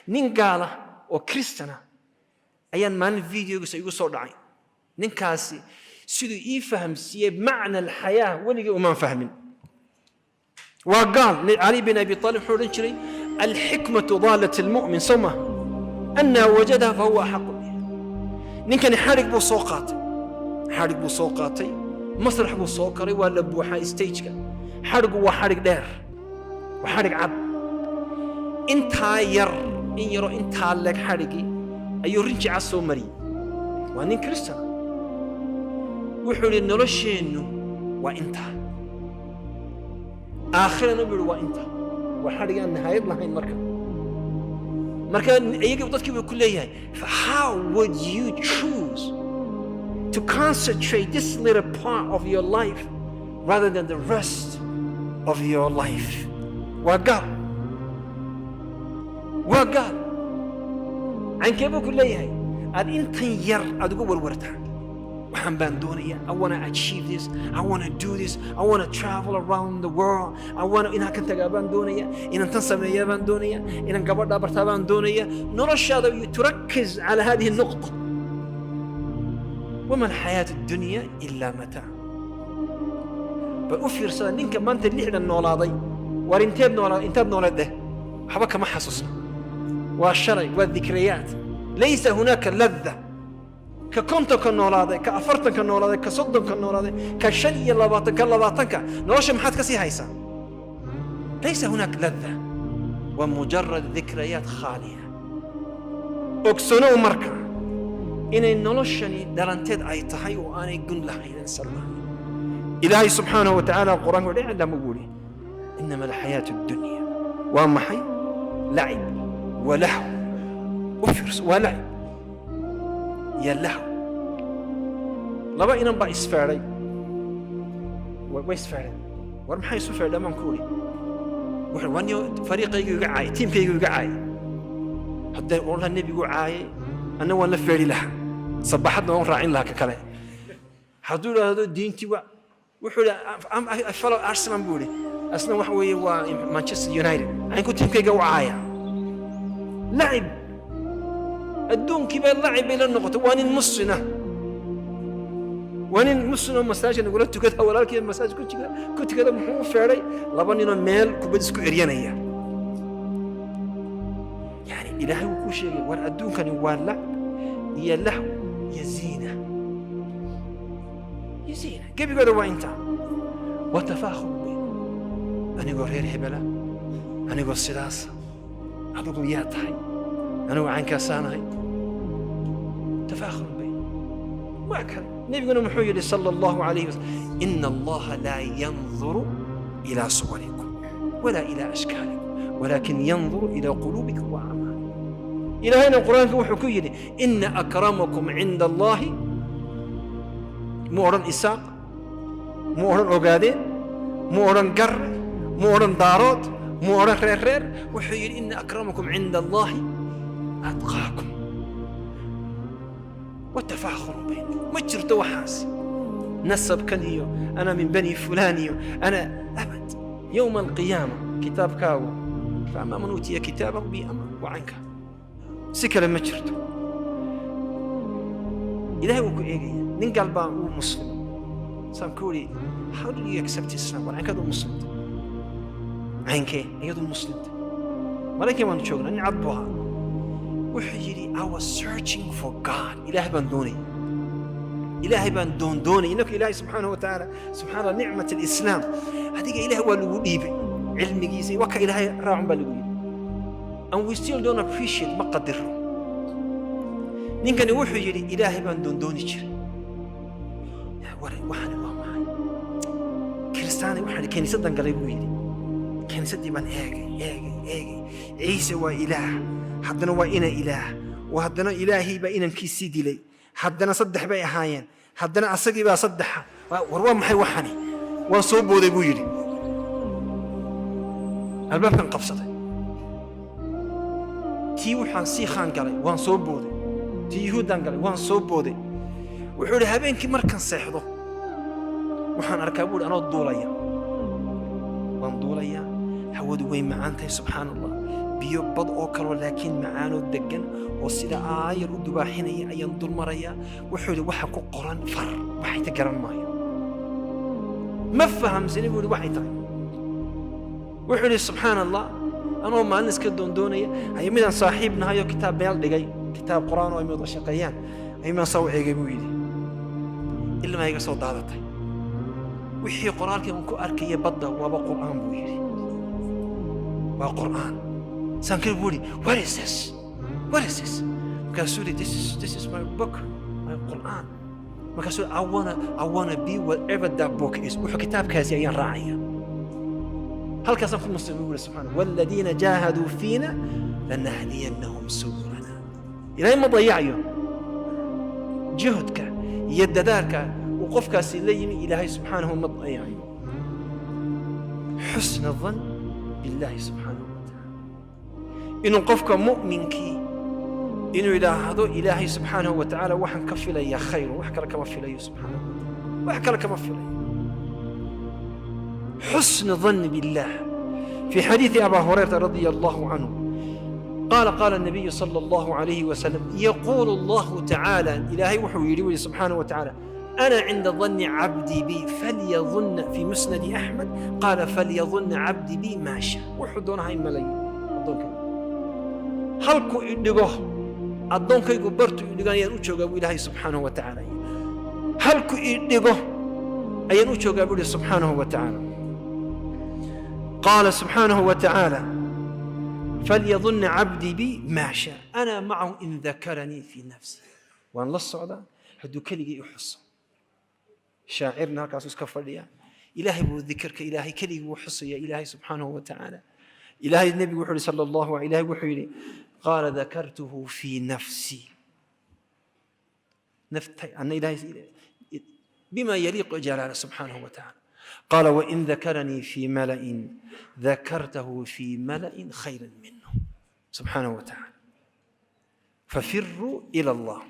Nin gaala oo Kristana ayaan maalin videogiisa igu soo dhacay. Ninkaasi siduu ii fahamsiiyey macna alxayaa weligii umaan fahmin. Waa gaal. Cali bin Abi Talib wuxuu odhan jiray: "الحكمة ضالة المؤمن", soo maha? "أنى وجدها فهو أحق بها." Ninkani xadhig buu soo qaatay, xadhig buu soo qaatay, masrax buu soo koray, waa la buuxaa stageka. Xadhigu waa xadhig dheer, waa xadhig cad, intaa yar, in yaroo intaa leeg xadhigii ayuu rinji cad soo mariyey. Waa nin Kristan. Wuxuu yidhi: "Nolosheennu waa intaa, aakhirana," buu yidhi, "waa intaa." Waa xadhig aan nihaayad lahayn. Marka iyaga dadkii buu ku leeyahay: "How would you choose to concentrate this little part of your life rather than the rest of your life?" Waa gaal, waa gaal. Caynkee buu ku leeyahay aad intan yar aad uga warwartaa? Waxaan baan doonaya, I wanna achieve this, I wanna do this, I wanna travel around the world, I wanna inaan kan tagaa baan doonaya, inaan tan sameeyaa baan doonaya, inaan gabadhaa bartaa baan doonaya. Noloshaada تركز على هذه النقطة. وما الحياة الدنيا إلا متاع. Bal u fiirsada ninka maanta 60 noolaaday. War inteed noolaa, intaad nooleed dheh, waxba kama xasuusna. Waa shalay, waa ذكريات, ليس هناك لذة. Ka 50-ka noolaaday, ka 40-ka noolaaday, ka 30-ka noolaaday, ka 25, ka 20-ka, nolosha maxaad ka sii haysaa? ليس هناك لذة ومجرد ذكريات خالية. Ogsanow marka inay noloshani dhalanteed ay tahay oo aanay gun lahayn, sal lahayn. Ilaahay subxaanahu watacaala qur-aanka wuxuu iclam ugu yidhi: إنما الحياة الدنيا waa maxay? لعب ولهو. U fiirso, waa lacib iyo lahw. Laba inan baa isfeedhay, way isfeedheen. War maxay isu feedhaan baan ku idhi. Wuxuu waniyo fariiqaygu iga caayay, tiimkaygu iga caayay. Haddee wallah nebigu caayay, anna waan la feedhi lahaa, sabaxadna waan raacin lahaa. Ka kale hadduu idhaahdo diintii waa, wuxuu idhi: "I follow Arsenal," buu idhi. Asna waxa weeye waa Manchester United. Caynku tiimkayga u caaya. Lacib adduunkii baa lacib bay la noqotay. Waa nin muslina, waa nin muslim oo masaajid nagula tukada, walaalkii masaajid ku jira ku tukada. Muxuu u feedhay? Laba ninoo meel kubad isku eryanaya. Yani Ilaahay wuu kuu sheegay: war adduunkani waa lacb iyo lahw iyo ziina iyo ziina, gebigooda waa intaa. Waa تفاخر bayn, anigoo reer hebela, anigoo sidaasa, adigu yaa tahay, anigu caynkaasaanahay. تفاخر bayn waa kale. Nebiguna muxuu yidhi صلى الله عليه وسلم: إن الله لا ينظر إلى صوركم ولا إلى أشكالكم ولكن ينظر إلى قلوبكم وأعمالكم. Ilaahayna qur-aanka wuxuu ku yidhi: إن أكرمكم عند الله. Mu odhan Isaaq, mu odhan Ogaadeen, mu odhan Garre, mu odhan Daarood, mu odhan reer reer. Wuxuu yidhi: إن أكرمكم عند الله أتقاكم. وتفاخر بينكم ma jirto. Waxaas nasabkan iyo أنا من بني فلان iyo أنا أبد. يوم القيامة kitaabkaagu: فأما من أوتي كتابه بيمينه wacanka si kale ma jirto. Ilahay wuu ku eegaya. Nin gaal baa uu muslim saan ku uri: "How did you accept Islam? War caynkaad u muslimta, caynkee iyadu muslimta?" Maraykan baanu joognaa, nin cad buu ahaa. Wuxuu yidhi: "I was searching for God. Ilaah baan doonayay, Ilaahay baan doondoonay." Innaka Ilaahay subxaanahu wa tacaala, subxaana نعمة الإسلام, adiga Ilaah waa lagu dhiibay cilmigiisa, waa ka Ilaahay raacun baa lagu yidhi, and we still don't appreciate, ma qadiro. Ninkani wuxuu yidhi: "Ilaahay baan doondooni jiray. War waxani waa maxay? Kiristaani waxaan kiniisaddan galay," buu yidhi. "Kiniisaddii baan eegay, eegay, eegay. Ciise waa Ilaah, haddana waa ina Ilaah, oo haddana Ilaahii baa inankiisii dilay, haddana saddex bay ahaayeen, haddana asagii baa saddexa. War waa maxay waxani? Waan soo booday," buu yidhi. "Albaabkan qabsaday, tii waxaan sii khaan galay, waan soo booday, tii Yuhuuddaan galay, waan soo booday." Wuxuu idhi: "Habeenkii markaan seexdo waxaan arkaa," buu yidhi, "anoo duulaya. Waan duulayaa, hawadu way macaan tahay, subxaan Allah." Biyo bad oo kaloo laakiin macaanoo degan oo sida aayar u dubaaxinaya ayaan dul marayaa. Wuxuu yidhi, waxa ku qoran far waxay ta garan maayo, ma fahamsani, buu yidhi, waxay tahay. Wuxuu yidhi, subxaan Allah, anoo maalin iska doondoonaya ayaa midaan saaxiib nahay oo kitaab meel dhigay, kitaab Qur'aan oo ay wada shaqeeyaan ayuu saa u eegay, buu yidhi. Ilmaa iga soo daadatay. Wixii qoraalkii aan ku arkaya badda waaba Qur'aan, buu yidhi, waa Qur'aan. Saan kale, buu yidhi, "What is this? What is this?" Markaasuu yidhi, This is my book, my Qur'aan." Markaasuu, I wanna be whatever that book is." Wuxuu kitaabkaasi ayaan raacaya. Halkaasaan ku muslimay, buu yidhi. Subxaana والذين جاهدوا فينا لنهدينهم سبلنا. Ilaahay ma dayacayo juhdka iyo dadaalka uu qofkaasi la yimi. Ilaahay subxaanahu ma dayacayo. حسن الظن بالله subxaanahu wa tacaala, inuu qofka mu'minkii inuu yidhaahdo, Ilaahay subxaanahu wa tacaala waxaan ka filayaa khayr, wax kale kama filayo, subxaanahu wa tacaala, wax kale kama filayo. حسن الظن بالله. في حديث أبا هريرة رضي الله عنه قال: قال النبي صلى الله عليه وسلم: يقول الله تعالى، إلهي وحو يريد سبحانه وتعالى، أنا عند ظن عبدي بي فليظن. في مسند أحمد قال: فليظن عبدي بي ما شاء. Wuxuu doonaha in malay addoonkaygu halku idhigo, addoonkaygu bartu idhigo ayaan u joogaa, buu Ilaahay subxaanahu wa tacaala. Halku idhigo ayaan u joogaa, buu ihi subxaanahu wa tacaala. قال سبحانه وتعالى: فليظن عبدي بي ما شاء، أنا معه إن ذكرني في نفسه. Waan la socdaa hadduu keligii i xuso. Shaacirna halkaasuu iska fadhiya, Ilaahay buu dikerka, Ilaahay keligii buu xusaya, Ilaahay subxaanahu wa tacaala. Ilaahay, nebigu wuxuu yihi sala Allahu, Ilaahay wuxuu yidhi: قال ذكرته في نفسي. Naftay anna Ilaahay بما يليق جلاله سبحانه وتعالى. قال: وإن ذكرني في ملأ ذكرته في ملأ خير منه. سبحانه وتعالى. ففروا إلى الله.